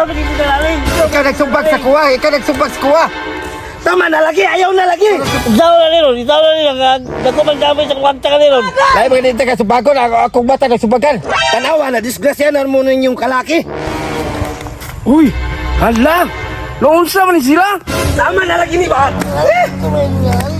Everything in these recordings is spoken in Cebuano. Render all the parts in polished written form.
Ikaw naging Ikaw nagsumbag sa kuha, ikaw nagsumbag sa kuha. Tama na lagi, ayaw na lagi. Ikaw na rin, ikaw na rin. Dako man gamit sa kwanta ka rin. Lahi mga dito ka sumbagon, ako akong bata nagsumbagan. Tanawa na, disgrasya na mo ninyong kalaki. Uy, hala! Loonsa man ni sila? Tama na lagi ni ba? Eh!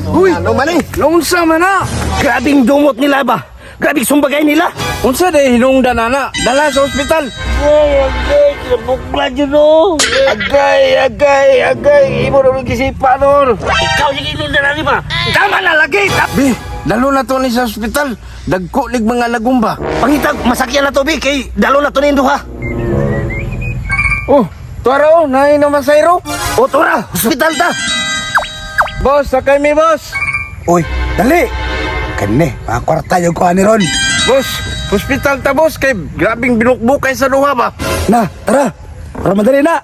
Uy, Ano man eh? loonsa man na? Grabing dumot nila ba? Grabing sumbagay nila. Unsa day hinungdan ana? Dala sa ospital. Ay, agay, kinabukla dyan oh. Agay, agay, agay. Imo na gisipa nor. Ikaw sige nung na ba? Tama na lagi. Bi, dalo na to ni sa ospital. Dagko lig mga lagumba. Pangitag, masakyan na to, bi. Kay dalo na to ni duha. Oh, tuara oh, naay naman sayro. O, tura, hospital ta. Boss, sakay mi boss. Uy, dali! Kani, mga kwarta yung kuha ni Ron. Boss, hospital ta boss kay grabing binukbuk kay sa duha ba. Na, tara! Para madali na!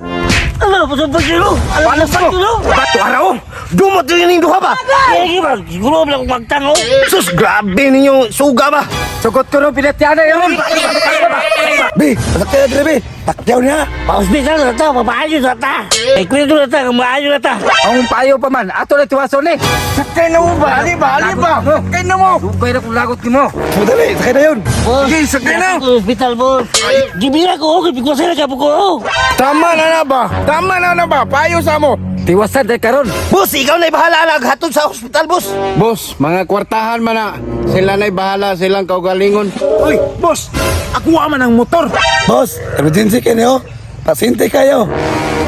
Ano, pasumbag yun oh. Ano, Paano pasumbag yun oh. Tuara oh. Dumot yun yung duha ba? Kaya lagi ba, siguro lang magtang oh. Sus, grabe ninyo suga ba? Sugot ko ron, pinatiyana yun. Bi, pasakyan na dire, bi! Pakyaw niya! Pa-hospital na ta, papaayo na ta. Eh, kwento na ta, maayo na ta. Ang payo pa man, ato na tiwason ni. Sakay na mo ba? Ali ba? Ali ba? Sakay na mo. Dugay na kong lagot nimo. Madali, sakay na yun! Boss, Sige, sakay na. ako hospital, boss. Gibira ko, okay, bigwasan na ka po ko. oh. Tama na na ba? Tama na na ba? Payo sa mo. Tiwasan dahil karon. Boss, ikaw na bahala na hatod sa hospital, boss. Boss, mga kwartahan man na. Sila na'y bahala silang kaugalingon. Uy, boss! Ako man ang motor! Boss, emergency kayo niyo. Pasyente kayo.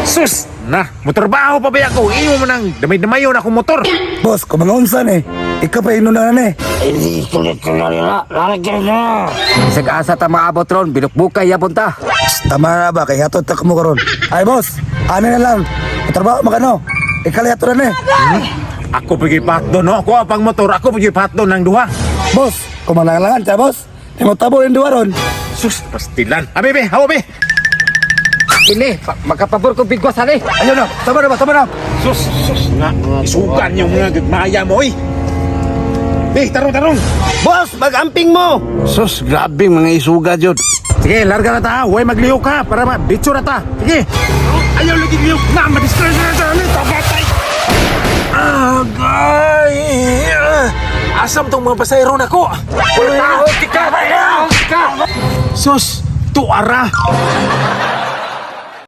Sus! Na, motor ba ako pa ba ako? Imo man ang damay-damayon akong motor! Boss, kung mga unsan eh. Ikaw pa inunahan eh. Eh, tuloy-tuloy na, lalagyan na. Bisag asa ta maabot ron, binukbukay yapon ta. Psst, tama na ba? Kay hatod ta mo karon. Ay, boss, ano na lang. Trabaho makano. Ikaw hatod na eh. Ako pagi patdo no, ako pang motor, ako pagi patdo ng duha. Boss, kung malangalangan ka, boss. Di mo tabo yung duwa ron. Sus, pastilan. Abi be, hawa be. Kini, makapabor kong bigwasan eh. Ayun na, tama na ba? Tama na. Sus, sus na. Isugan yung mga gagmaya mo, oy. Be, tarong tarong. Boss, mag-amping mo. Sus, grabe mga isuga jud. Sige, larga na ta. Huwag maglihok ka para ma bitso na ta. Sige. Ayaw lagi lihok na, madistress na ta. Ano, tabatay. Agay. Asam tong mga pasayro na ko. Tika! Tika! Sus, tuara.